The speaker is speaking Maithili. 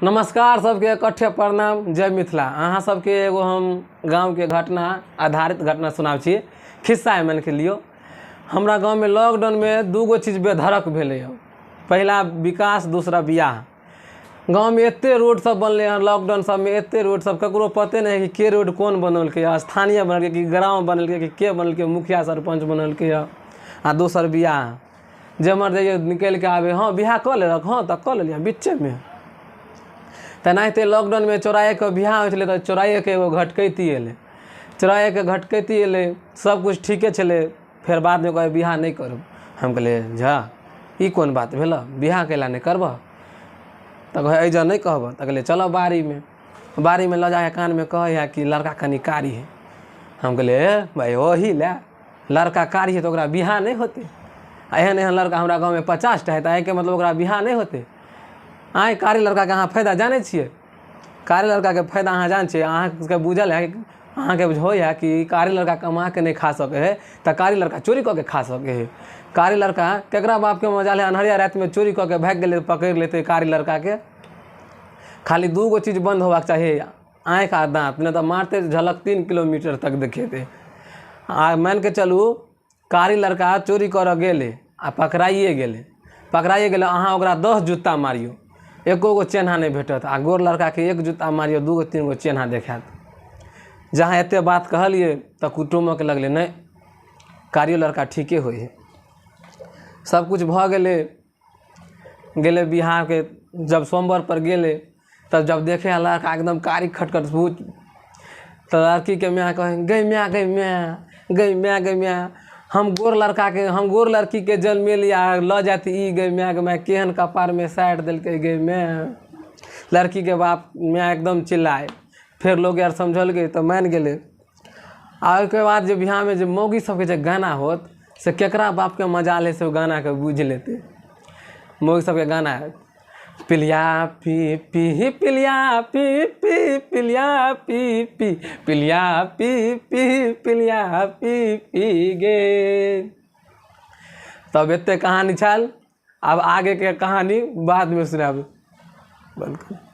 नमस्कार सबके इकट्ठे प्रणाम जय मिथिला। अहाँ सबके एगो हम गाँवके घटना आधारित घटना सुनाबै छी, खिस्सा मानिके लियौ। हमरा गाँवमे लॉकडाउनमे दूगो चीज बेधड़क भेलै हँ, पहिला विकास, दूसरा बियाह। गाँवमे एते रोड सब बनलै हँ लॉकडाउन सबमे, एते रोड सब ककरो पते नहि है कि के रोड कोन बनेलकै हँ, स्थानीय बनेलकै कि ग्राम बनेलकै कि के बनेलकै, मुखिया सरपञ्च बनेलकै हँ। आ दोसर बियाह, जेम्हर जइयै निकलि कऽ आबै, हँ बियाह कऽ लेलक, हँ तऽ कऽ लेलियै बिच्चेमे। तेनाहिते लॉकडाउनमे चोराएके बियाह होइ छलै तऽ चोराएके एगो घटकैती अयलै, चोराएके घटकैती अयलै, सबकिछु ठीके छलै। फेर बादमे कहै बियाह नहि करब। हम कहलियै जा ई कोन बात भेलऽ, बियाह कैला नहि करबह? तऽ कहै एहिजऽ नहि कहबऽ। तऽ कहलियै चलऽ बाड़ीमे, बाड़ीमे लऽ जाके कानमे कहै हइ कि लड़का कनि कारी हइ। हम कहलियै हे भाइ ओही लए लड़का कारी हइ तऽ ओकरा बियाह नहि होतै? आ एहन एहन लड़का हमरा गाँवमे 50 टा हइ, तऽ एहिके मतलब ओकरा बियाह नहि होतै? आँय कारी लड़काके अहाँ फायदा जानै छियै? कारी लड़काके फायदा अहाँ जानै छियै? अहाँके बुझल हइ, अहाँके होइ हइ कि कारी लड़का कमाके नहि खा सकै हइ तऽ कारी लड़का चोरी कऽ के खा सकै हइ। कारी लड़का केकरा बापके मजाल हइ अन्हरिया रातिमे चोरी कऽ के भागि गेलै, पकड़ि लेतै कारी लड़काके। खाली दूगो चीज बन्द होबाक चाही, आँखि आ दाँत, नहि तऽ मारतै झलक 3 किलोमीटर तक देखेतै। आ मानिके चलू कारी लड़का चोरी करऽ गेलै आ पकड़ाइए गेलै, पकड़ाइए गेलै, अहाँ ओकरा 10 जुत्ता मारियौ एको गो चेन्हा नहि भेटत, आ गोर लड़काके 1 जुत्ता मारियौ 2 गो 3 गो चेन्हा देखायत। जहाँ एते बात कहलियै तऽ कुटुमक लगलै नहि कारियो लड़का ठीके होइ हइ। सबकिछु भऽ गेलै, गेलै बियाहके जब सोमवार पर गेलै तब जब देखे है लड़का एकदम कारी खटखट भूत, तऽ लड़कीके माय कहै गै माय गै माय गै माय गै माय, हम गोर लड़काके, हम गोर लड़कीके जन्मेली आ लऽ जायत ई गै माय गै माय, केहन कपारमे साटि देलकै गै माय। लड़कीके बाप माय एकदम चिल्लाए। फेर लोग आर समझलकै तऽ मानि गेलै। आ ओहिके बाद जे बियाहमे जे मौगी सबके जे गाना होत से केकरा बापके मजाल हइ से ओ गानाके बुझि लेतै। मौगी सबके गाना पिलिया पी पी पिलिया पी पी पिलिया पी पी पिलिया पी पी पिलिया पी पी गे। तब एते कहानी छल, आब आगेके कहानी बादमे सुनायब। बंद करू।